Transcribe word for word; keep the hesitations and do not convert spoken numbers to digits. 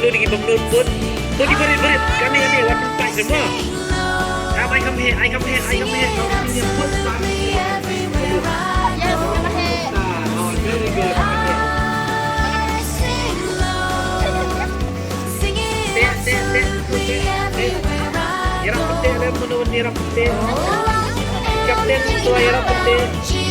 Ni ki bang lut put. Put ki barit barit. Kane kane wat pun pai semua. Ai kam he, ai kam he, ai kam he. Kau ni put pai. Oh, very good. Te te te te te. Ïarap te le mano ïarap te. Captain tu ïarap te.